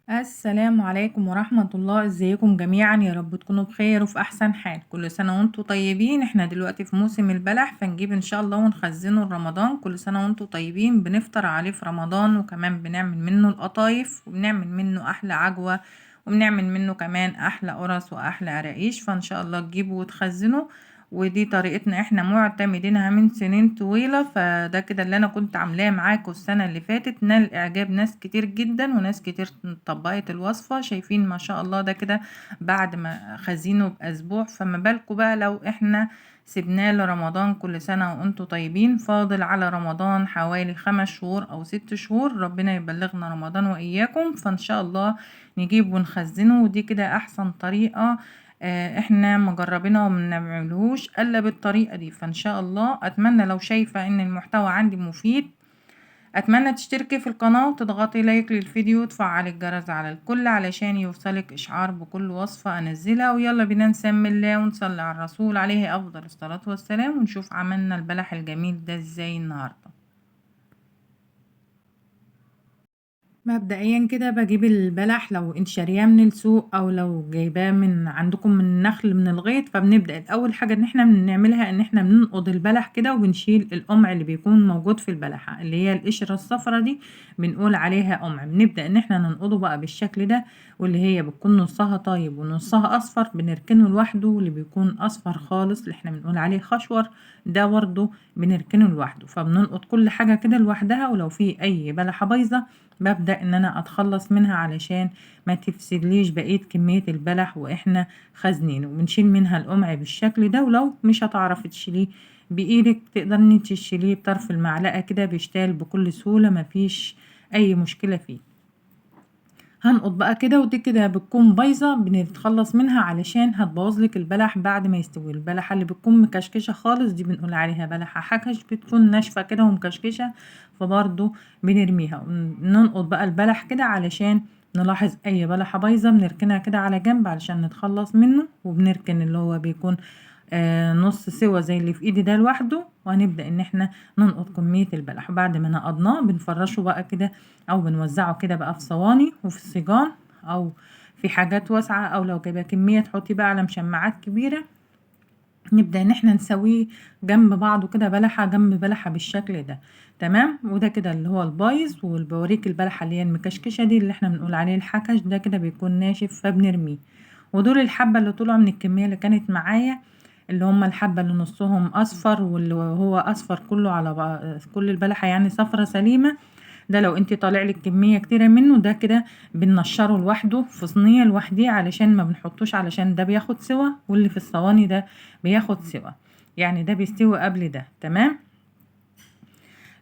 السلام عليكم ورحمة الله. ازيكم جميعا؟ يا رب تكونوا بخير وفي احسن حال. كل سنة وانتم طيبين. احنا دلوقتي في موسم البلح، فنجيب ان شاء الله ونخزنه لرمضان. كل سنة وانتم طيبين. بنفطر عليه في رمضان، وكمان بنعمل منه القطايف، وبنعمل منه احلى عجوة، وبنعمل منه كمان احلى قرص واحلى قراقيش. فان شاء الله تجيبوا وتخزنوا، ودي طريقتنا احنا معتمدينها من سنين طويلة. فده كده اللي انا كنت عاملاه معاكم السنة اللي فاتت، نال اعجاب ناس كتير جدا، وناس كتير طبقت الوصفة. شايفين ما شاء الله ده كده بعد ما خزينه باسبوع، فما بالكم بقى لو احنا سيبناه لرمضان. كل سنة وانتم طيبين. فاضل على رمضان حوالي 5 شهور او 6 شهور، ربنا يبلغنا رمضان واياكم. فان شاء الله نجيب ونخزنه، ودي كده احسن طريقة احنا مجربينها وما بنعملهوش الا بالطريقه دي. فان شاء الله اتمنى لو شايفه ان المحتوى عندي مفيد، اتمنى تشتركي في القناه وتضغطي لايك للفيديو وتفعلي الجرس على الكل علشان يوصلك اشعار بكل وصفه انزلها. ويلا بينا نسمي الله ونصلي على الرسول عليه افضل الصلاه والسلام، ونشوف عملنا البلح الجميل ده ازاي النهارده. مبدئيا كده بجيب البلح لو انت شارياه من السوق او لو جايباه من عندكم من النخل من الغيط. فبنبدا الاول حاجه ان احنا بنعملها ان احنا بننقض البلح كده، وبنشيل القمع اللي بيكون موجود في البلحه اللي هي القشره الصفرا دي، بنقول عليها قمع. بنبدا ان احنا ننقضه بقى بالشكل ده، واللي هي بتكون نصها طيب ونصها اصفر بنركنه لوحده، واللي بيكون اصفر خالص اللي احنا بنقول عليه خشور ده برده بنركنه لوحده. فبننقض كل حاجه كده لوحدها، ولو في اي بلحه بايظه ببدأ ان انا اتخلص منها علشان ما تفسدليش بقية كمية البلح واحنا خازنينه. وبنشيل منها القمع بالشكل ده، ولو مش هتعرفي تشيليه بايدك تقدر ان انت تشيليه بطرف المعلقة كده، بيشتال بكل سهولة مفيش اي مشكلة فيه. هنقط بقى كده، ودي كده بتكون بايظه بنتخلص منها علشان هتبوظلك البلح بعد ما يستوي. البلحه اللي بتكون مكشكشه خالص دي بنقول عليها بلحه حكش، بتكون ناشفه كده ومكشكشه، فبرضو بنرميها. ننقط بقى البلح كده علشان نلاحظ اي بلحه بايظه بنركنها كده على جنب علشان نتخلص منه، وبنركن اللي هو بيكون نص سوا زي اللي في ايدي ده لوحده. وهنبدأ ان احنا ننقط كمية البلح. وبعد ما نقضناه بنفرشه بقى كده او بنوزعه كده بقى في صواني وفي السيجان او في حاجات واسعة، او لو جايبه كمية تحطي بقى على مشمعات كبيرة. نبدأ ان احنا نسويه جنب بعضه كده، بلحة جنب بلحة بالشكل ده، تمام. وده كده اللي هو البايظ، والبوريك البلحة اللي هي المكشكشة دي اللي احنا بنقول عليه الحكش ده كده بيكون ناشف فبنرميه. ودول الحبة اللي طلعوا من الكمية اللي كانت معايا، اللي هم الحبة اللي نصهم أصفر واللي هو أصفر كله على كل البلحة يعني صفرة سليمة، ده لو انت طالع لك كمية كتيرة منه ده كده بننشره لوحده في صينية لوحده علشان ما بنحطوش، علشان ده بياخد سوا واللي في الصواني ده بياخد سوا، يعني ده بيستوي قبل ده، تمام.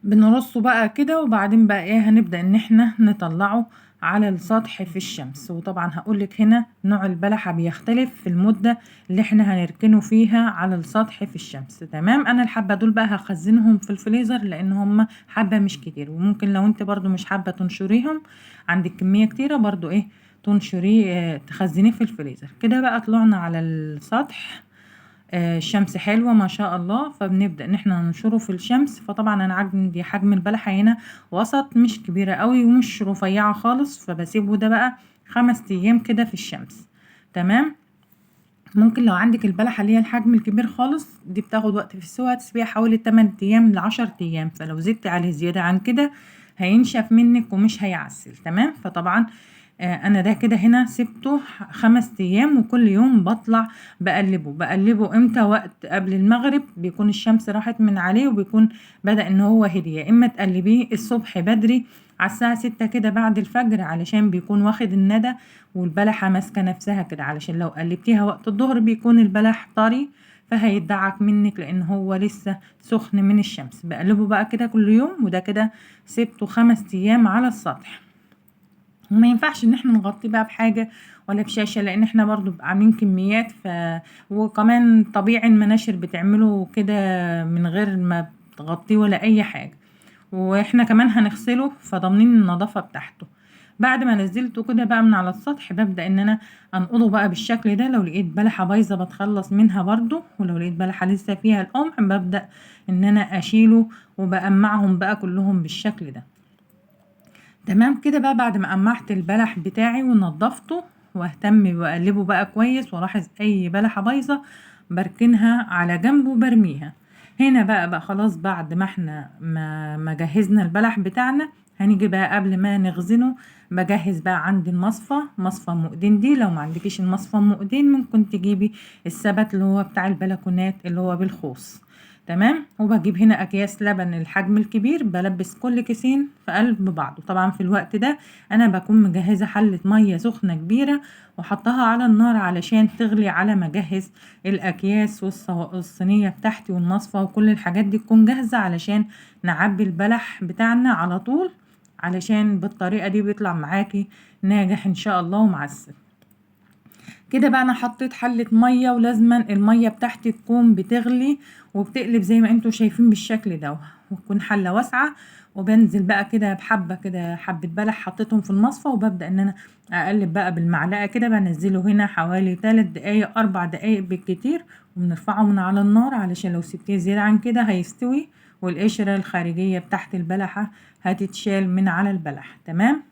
بنرصه بقى كده، وبعدين بقى ايه هنبدأ ان احنا نطلعه على السطح في الشمس. وطبعا هقولك هنا نوع البلحة بيختلف في المدة اللي احنا هنركنه فيها على السطح في الشمس، تمام. انا الحبة دول بقى هخزنهم في الفريزر لان هم حبة مش كتير، وممكن لو انت برضو مش حابة تنشريهم عندك كمية كتيرة برضو ايه تنشريه تخزنيه في الفريزر. كده بقى طلعنا على السطح، الشمس حلوة ما شاء الله، فبنبدأ ان احنا ننشره في الشمس. فطبعا انا عندي حجم البلحة هنا وسط، مش كبيرة قوي ومش رفيعة خالص، فبسيبه ده بقى 5 ايام كده في الشمس، تمام. ممكن لو عندك البلحة اللي هي الحجم الكبير خالص دي بتاخد وقت في السوا، تسيبيها حوالي 8 ايام ل 10 ايام، فلو زدت عليه زيادة عن كده هينشف منك ومش هيعسل، تمام. فطبعا انا ده كده هنا سبته 5 ايام، وكل يوم بطلع بقلبه. بقلبه امتى؟ وقت قبل المغرب بيكون الشمس راحت من عليه وبيكون بدأ ان هو هدي. يا اما تقلبيه الصبح بدري على الساعة 6 كده بعد الفجر علشان بيكون واخد الندى والبلحة ماسكة نفسها كده، علشان لو قلبتيها وقت الظهر بيكون البلح طري فهيدعك منك لان هو لسه سخن من الشمس. بقلبه بقى كده كل يوم، وده كده سبته 5 ايام على السطح. وما ينفعش ان احنا نغطيه بقى بحاجة ولا بشاشة لان احنا برضو بقى عاملين كميات، وكمان طبيعي المناشر بتعمله كده من غير ما تغطيه ولا اي حاجة، واحنا كمان هنغسله فضامنين النظافة بتاعته. بعد ما نزلته كده بقى من على السطح ببدأ ان انا انقضه بقى بالشكل ده. لو لقيت بلحة بايظة بتخلص منها برضو، ولو لقيت بلحة لسه فيها القمع ببدأ ان انا اشيله وبقمعهم بقى كلهم بالشكل ده. تمام كده بقى. بعد ما قمعت البلح بتاعي ونضفته واهتم واقلبه بقى كويس، والاحظ اي بلحه بايظة بركنها على جنب وبرميها. هنا بقى خلاص بعد ما احنا ما جهزنا البلح بتاعنا، هنيجي بقى قبل ما نغزنه بجهز بقى عندي المصفى، مصفى ام ايدين دي. لو ما عندكيش المصفى ام ايدين ممكن تجيبي السبت اللي هو بتاع البلكونات اللي هو بالخوص. تمام. وبجيب هنا اكياس لبن الحجم الكبير، بلبس كل كيسين في قلب بعضه. طبعا في الوقت ده انا بكون مجهزة حله مية سخنة كبيرة وحطها على النار علشان تغلي على ما اجهز الاكياس والصينيه بتاعتي والمصفى وكل الحاجات دي تكون جاهزة علشان نعبي البلح بتاعنا على طول، علشان بالطريقة دي بيطلع معاكي ناجح ان شاء الله ومعسل. كده بقى انا حطيت حله مية، ولازما المية بتاعتي تكون بتغلي وبتقلب زي ما انتم شايفين بالشكل ده، وتكون حله واسعة. وبنزل بقى كده بحبه كده، حبه بلح حطيتهم في المصفى، وببدا ان انا اقلب بقى بالمعلقه كده. بنزله هنا حوالي 3 دقايق 4 دقايق بالكتير، وبنرفعه من على النار علشان لو سبتيه زيادة عن كده هيستوي، والقشره الخارجية بتاعت البلحه هتتشال من على البلح. تمام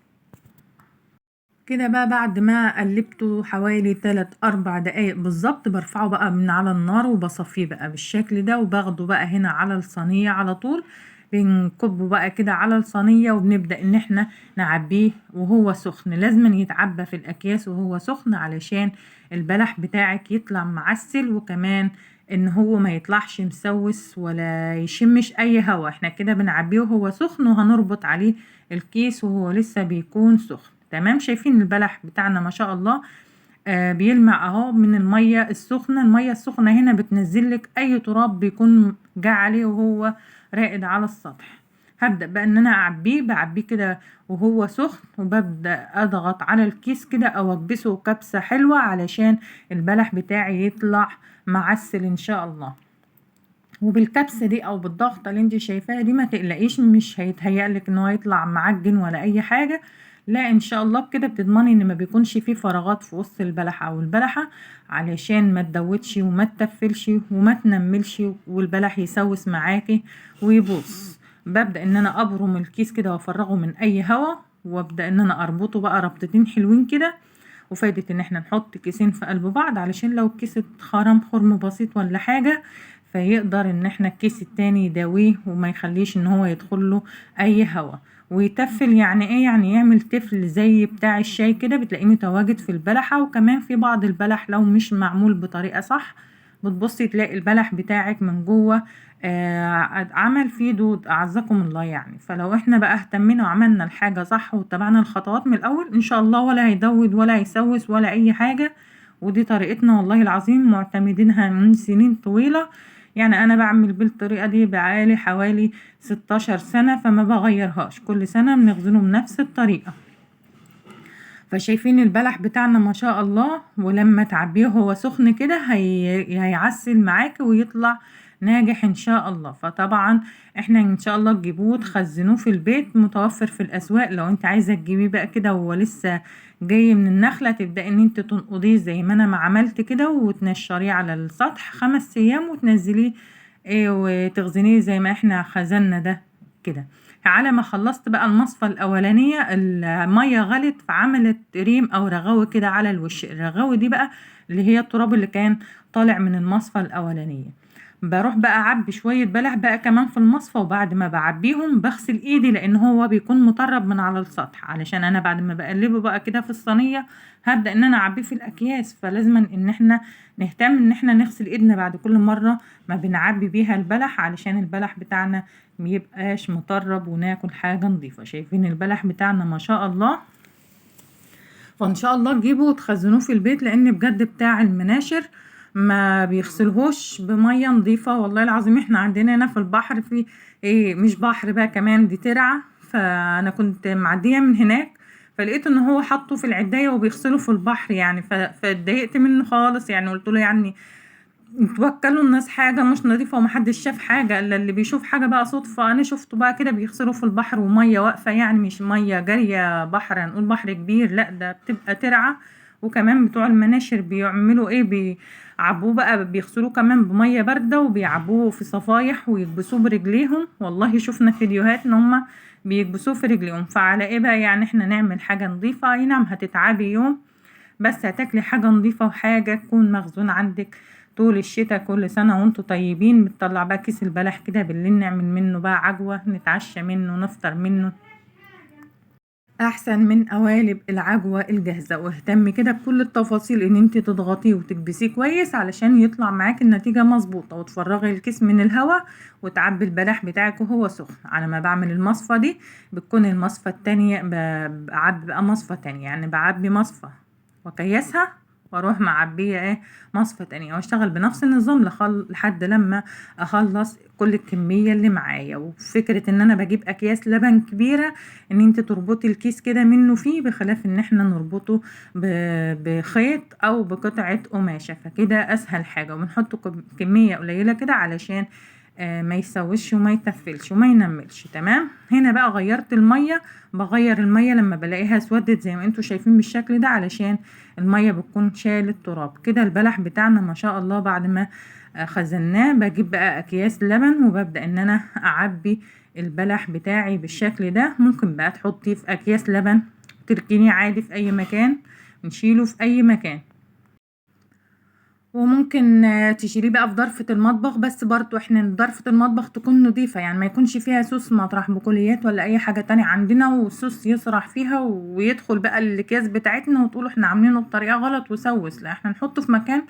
كده بقى. بعد ما قلبته حوالي 3-4 دقايق بالظبط، برفعه بقى من على النار وبصفيه بقى بالشكل ده، وباخده بقى هنا على الصينية على طول. بنكبه بقى كده على الصينية، وبنبدأ ان احنا نعبيه وهو سخن. لازم يتعبى في الاكياس وهو سخن علشان البلح بتاعك يطلع معسل، وكمان ان هو ما يطلعش مسوس ولا يشمش اي هوا. احنا كده بنعبيه وهو سخن، وهنربط عليه الكيس وهو لسه بيكون سخن. تمام. شايفين البلح بتاعنا ما شاء الله بيلمع اهو من المية السخنة. المية السخنة هنا بتنزل لك اي تراب بيكون جه عليه وهو راقد على السطح. هبدأ بقى ان انا اعبيه، بعبيه كده وهو سخن، وببدأ اضغط على الكيس كده او اكبسه كبسة حلوة علشان البلح بتاعي يطلع معسل ان شاء الله. وبالكبسة دي او بالضغطة اللي انت شايفاها دي ما تقلقيش، مش هيتهيألك ان هو يطلع معجن ولا اي حاجة، لا ان شاء الله. بكده بتضمني ان ما بيكونش فيه فراغات في وسط البلحة او البلحة، علشان ما تدوتش وما تتفلش وما تنملش والبلح يسوس معاكي ويبوظ. ببدأ ان انا ابرم الكيس كده وافرغه من اي هوا، وابدأ ان انا اربطه بقى ربطتين حلوين كده. وفايدة ان احنا نحط كيسين في قلب بعض علشان لو الكيس اتخرم خرم بسيط ولا حاجة، فيقدر ان احنا الكيس التاني يداويه وما يخليش ان هو يدخل له اي هوا ويتفل. يعني ايه؟ يعني يعمل تفل زي بتاع الشاي كده، بتلاقيه متواجد في البلحة. وكمان في بعض البلح لو مش معمول بطريقة صح بتبصي تلاقي البلح بتاعك من جوه عمل فيه دود، اعزكم الله يعني. فلو احنا بقى اهتمينا وعملنا الحاجة صح واتبعنا الخطوات من الاول ان شاء الله ولا هيدود ولا هيسوس ولا اي حاجة. ودي طريقتنا والله العظيم معتمدينها من سنين طويلة، يعني انا بعمل بالطريقة دي بقالي حوالي 16 سنة، فما بغيرهاش، كل سنة بنغزله بنفس الطريقة. فشايفين البلح بتاعنا ما شاء الله، ولما تعبيه هو سخن كده هيعسل معاك ويطلع ناجح ان شاء الله. فطبعا احنا ان شاء الله تجيبوه وتخزنوه في البيت، متوفر في الاسواق. لو انت عايزه تجيبيه بقى كده وهو لسه جاي من النخلة، تبداي ان انت تنقضيه زي ما انا ما عملت كده، وتنشريه على السطح 5 ايام وتنزليه وتخزنيه زي ما احنا خزنا ده كده. على ما خلصت بقى المصفى الاولانية، المية غلت فعملت ريم او رغاوي كده على الوش. الرغاوي دي بقى اللي هي التراب اللي كان طالع من المصفى الاولانية. بروح بقى اعبي شوية بلح بقى كمان في المصفى، وبعد ما بعبيهم بغسل ايدي لان هو بيكون مطرب من على السطح، علشان انا بعد ما بقلبه بقى كده في الصينية هبدا ان انا اعبيه في الاكياس. فلازم ان احنا نهتم ان احنا نغسل ايدنا بعد كل مرة ما بنعبي بيها البلح، علشان البلح بتاعنا ميبقاش مطرب وناكل حاجة نظيفة. شايفين البلح بتاعنا ما شاء الله. فان شاء الله تجيبوه وتخزنوه في البيت، لان بجد بتاع المناشر ما بيغسلهوش بميه نظيفة والله العظيم. احنا عندنا هنا في البحر في ايه، مش بحر بقى كمان، دي ترعه. فانا كنت معدية من هناك فلقيت ان هو حاطه في العدايه وبيغسله في البحر يعني، فاتضايقت منه خالص يعني. قلت له يعني توكلوا الناس حاجة مش نظيفة ومحدش شاف حاجة الا اللي بيشوف حاجة بقى صدفة. انا شفته بقى كده بيغسله في البحر ومية واقفة، يعني مش مية جارية بحر هنقول بحر كبير، لا ده بتبقى ترعه. وكمان بتوع المناشر بيعملوا ايه، بيعبوه بقى، بيغسلوه كمان بميه باردة وبيعبوه في صفايح ويكبسوه برجليهم. والله شفنا فيديوهات ان هم بيكبسوه في رجليهم. فعلى ايه بقى يعني احنا نعمل حاجة نظيفة؟ اي نعم هتتعبي يوم، بس هتاكلي حاجة نظيفة وحاجة تكون مخزون عندك طول الشتاء. كل سنة وانتوا طيبين. بتطلع بقى كيس البلح كده بالليل، نعمل منه بقى عجوة، نتعشى منه، نفطر منه، احسن من قوالب العجوة الجاهزة. واهتمي كده بكل التفاصيل ان انت تضغطيه وتكبسيه كويس علشان يطلع معاك النتيجة مظبوطة، وتفرغي الكيس من الهواء وتعبي البلح بتاعك وهو سخن. على ما بعمل المصفى دي بتكون المصفى التانية بعبي بقى مصفى تانية، يعني بعبي مصفى واكيسها واروح معبيه ايه مصفى تانية، واشتغل بنفس النظام لحد لما اخلص كل الكمية اللي معايا. وفكرة ان انا بجيب اكياس لبن كبيرة ان انت تربطي الكيس كده منه فيه، بخلاف ان احنا نربطه بخيط او بقطعة قماشة، فكده اسهل حاجة. وبنحط كمية قليلة كده علشان ما يسويش وما يتفلش وما ينملش. تمام. هنا بقى غيرت المية، بغير المية لما بلاقيها اسودت زي ما انتوا شايفين بالشكل ده، علشان المية بتكون شالت تراب كده. البلح بتاعنا ما شاء الله بعد ما خزناه، بجيب بقى اكياس لبن وببدأ ان انا اعبي البلح بتاعي بالشكل ده. ممكن بقى تحطيه في اكياس لبن، تركينيه عادي في اي مكان، نشيله في اي مكان، وممكن تشيليه بقى في ضرفة المطبخ، بس برضو احنا ضرفة المطبخ تكون نظيفة، يعني ما يكونش فيها سوس مطرح بقوليات ولا اي حاجة تانية عندنا، والسوس يسرح فيها ويدخل بقى الاكياس بتاعتنا وتقولوا احنا عاملينه بطريقة غلط وسوس. لا، احنا نحطه في مكان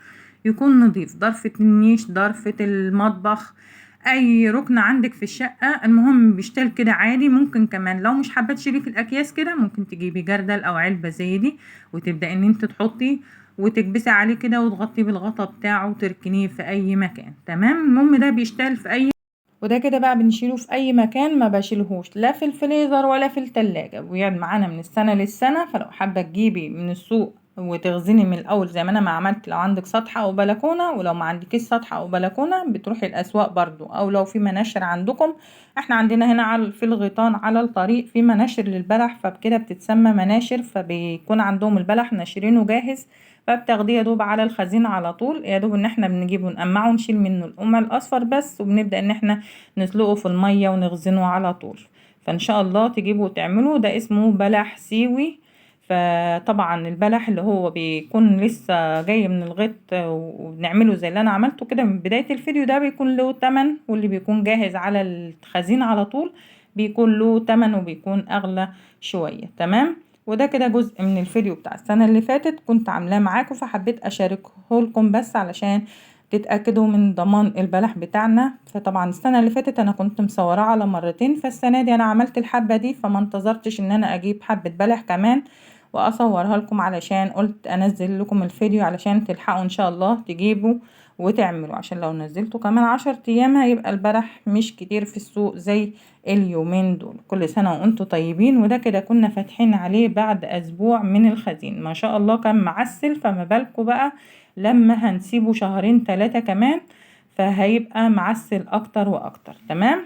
يكون نظيف، ضرفة النيش، ضرفة المطبخ، اي ركن عندك في الشقة، المهم بيشتغل كده عادي. ممكن كمان لو مش حابة تشيليه في الاكياس كده، ممكن تجيبي جردل او علبة زي دي وتبدأي ان انت تحطي وتكبسي عليه كده وتغطيه بالغطا بتاعه وتركنيه في اي مكان. تمام. المهم ده بيشتغل في اي، وده كده بقى بنشيله في اي مكان، ما بشيلهوش لا في الفريزر ولا في التلاجة، ويقعد معانا من السنة للسنة. فلو حابة تجيبي من السوق وتخزني من الاول زي ما انا ما عملت، لو عندك سطح او بلكونة، ولو ما عندكيش سطح او بلكونة بتروحي الاسواق برضو، او لو في مناشر عندكم. احنا عندنا هنا في الغيطان على الطريق في مناشر للبلح، فبكده بتتسمى مناشر، فبيكون عندهم البلح ناشرينه جاهز، فبتاخديه يا دوب على الخزينة على طول، يا دوب ان احنا بنجيبه نقمعه ونشيل منه القمع الاصفر بس، وبنبدأ ان احنا نسلقه في المية ونخزنه على طول. فان شاء الله تجيبه وتعمله. ده اسمه بلح سيوي. فطبعا البلح اللي هو بيكون لسه جاي من الغيط وبنعمله زي اللي انا عملته كده من بداية الفيديو ده بيكون له تمن، واللي بيكون جاهز على الخزين على طول بيكون له تمن وبيكون اغلى شوية. تمام. وده كده جزء من الفيديو بتاع السنة اللي فاتت كنت عاملاه معاكم، فحبيت اشاركه لكم بس علشان تتأكدوا من ضمان البلح بتاعنا. فطبعا السنة اللي فاتت انا كنت مصوراه على مرتين، فالسنة دي انا عملت الحبة دي، فما انتظرتش ان انا اجيب حبة بلح كمان واصورها لكم، علشان قلت انزل لكم الفيديو علشان تلحقوا ان شاء الله تجيبوا وتعملوا، عشان لو نزلته كمان 10 ايام هيبقى البلح مش كتير في السوق زي اليومين دول. كل سنة وانتم طيبين. وده كده كنا فاتحين عليه بعد اسبوع من الخزين، ما شاء الله كان معسل، فما بالكم بقى لما هنسيبه 2 3 كمان، فهيبقى معسل اكتر واكتر. تمام.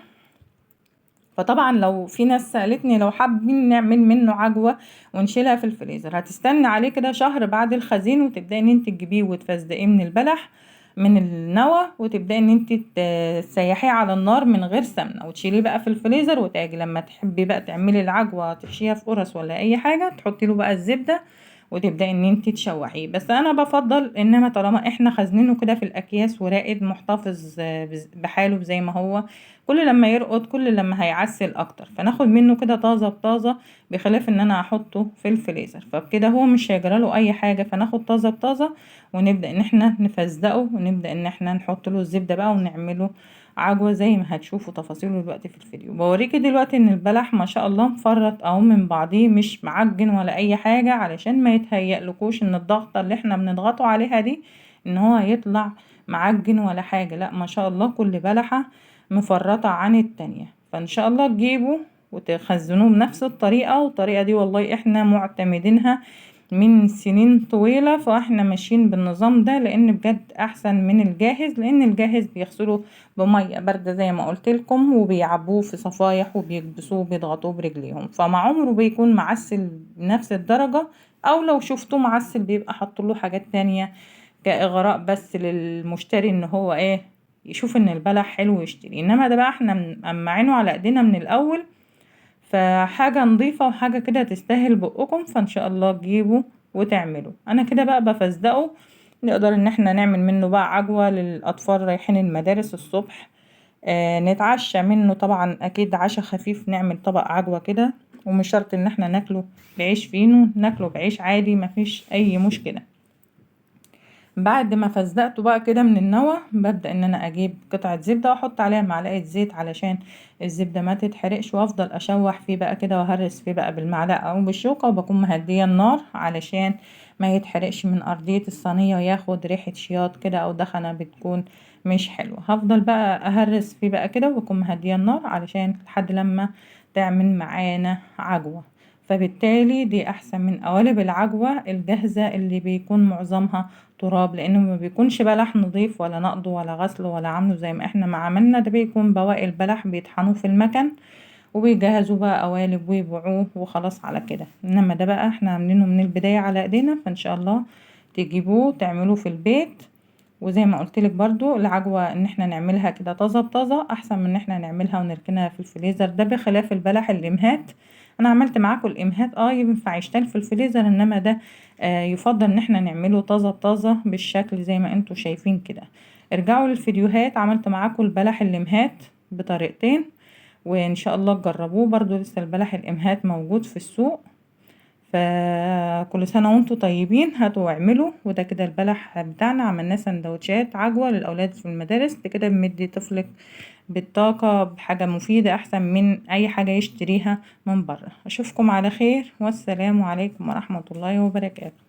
فطبعا لو في ناس سألتني لو حابين نعمل منه عجوة ونشيلها في الفريزر، هتستنى عليه كده شهر بعد الخزين، وتبدأي ان انت تجيبيه وتفزدقيه من البلح من النوى، وتبدأي ان انت تسيحيه على النار من غير سمنة، وتشيليه بقى في الفريزر، وتاجي لما تحبي بقى تعملي العجوة تحشيها في قرص ولا اي حاجة، تحطي له بقى الزبدة وتبدأي ان انت تشوحيه. بس انا بفضل انما طالما احنا خزنينه كده في الاكياس وراقد محتفظ بحاله زي ما هو، كل لما يرقد كل لما هيعسل اكتر، فناخد منه كده طازه بطازه، بخلاف ان انا احطه في الفريزر، فبكده هو مش هيجراله اي حاجه. فناخد طازه بطازه ونبدا ان احنا نفزدقه، ونبدا ان احنا نحط له الزبده بقى ونعمله عجوه زي ما هتشوفوا تفاصيله دلوقتي في الفيديو. بوريكي دلوقتي ان البلح ما شاء الله مفرط اهو من بعضيه، مش معجن ولا اي حاجه، علشان ما يتهيألكوش ان الضغطه اللي احنا بنضغطه عليها دي ان هو هيطلع معجن ولا حاجه، لا ما شاء الله كل بلحه مفرطه عن التانية. فان شاء الله تجيبوا وتخزنوه بنفس الطريقه، والطريقه دي والله احنا معتمدينها من سنين طويلة، فاحنا ماشيين بالنظام ده لان بجد احسن من الجاهز، لان الجاهز بيغسلوه بمية باردة زي ما قلت لكم، وبيعبوه في صفايح وبيكبسوه وبيضغطوه برجليهم، فمع عمره بيكون معسل بنفس الدرجة، او لو شفتوه معسل بيبقى حاطين له حاجات تانية كاغراء بس للمشتري ان هو ايه يشوف ان البلح حلو ويشتري. انما ده بقى احنا مقمعينه على ايدينا من الاول، فحاجة نظيفة وحاجة كده تستاهل بقكم، فان شاء الله تجيبوا وتعملوا. انا كده بقى بفزدقه، نقدر ان احنا نعمل منه بقى عجوة للاطفال رايحين المدارس الصبح، نتعشى منه طبعا اكيد عشاء خفيف، نعمل طبق عجوة كده، ومش شرط ان احنا ناكله بعيش فينو، ناكله بعيش عادي مفيش اي مشكلة. بعد ما فزدقته بقى كده من النوى، ببدأ ان انا اجيب قطعة زبدة واحط عليها معلقة زيت علشان الزبدة ما تتحرقش، وافضل اشوح فيه بقى كده واهرس فيه بقى بالمعلقة او بالشوكة، وبكون مهدية النار علشان ما يتحرقش من ارضية الصينية وياخد ريحة شياط كده او دخنة بتكون مش حلوة. هفضل بقى اهرس فيه بقى كده وبكون مهدية النار علشان لحد لما تعمل معانا عجوة. فبالتالي دي احسن من قوالب العجوة الجاهزة اللي بيكون معظمها تراب، لانه ما بيكونش بلح نظيف ولا نقضه ولا غسله ولا عامله زي ما احنا ما عملنا، ده بيكون بواقي البلح بيطحنوه في المكن وبيجهزوا بقى قوالب ويبيعوه وخلاص على كده. انما ده بقى احنا عاملينه من البداية على ايدينا، فان شاء الله تجيبوه تعملوه في البيت. وزي ما قلتلك برضو العجوة ان احنا نعملها كده طازة بطازة احسن من ان احنا نعملها ونركنها في الفريزر، ده بخلاف البلح الامهات. انا عملت معاكم الامهات ينفع يشتغل في الفريزر، انما ده يفضل ان احنا نعمله طازة بطازة بالشكل زي ما انتم شايفين كده. ارجعوا للفيديوهات، عملت معاكم البلح الامهات بطريقتين، وان شاء الله تجربوه. برضو لسه البلح الامهات موجود في السوق، فكل سنة وانتم طيبين، هاتوا واعملوا. وده كده البلح بتاعنا، عملناه سندوتشات عجوة للأولاد في المدارس، ده كده بمدي طفلك بالطاقة بحاجة مفيدة أحسن من أي حاجة يشتريها من بره. أشوفكم على خير، والسلام عليكم ورحمة الله وبركاته.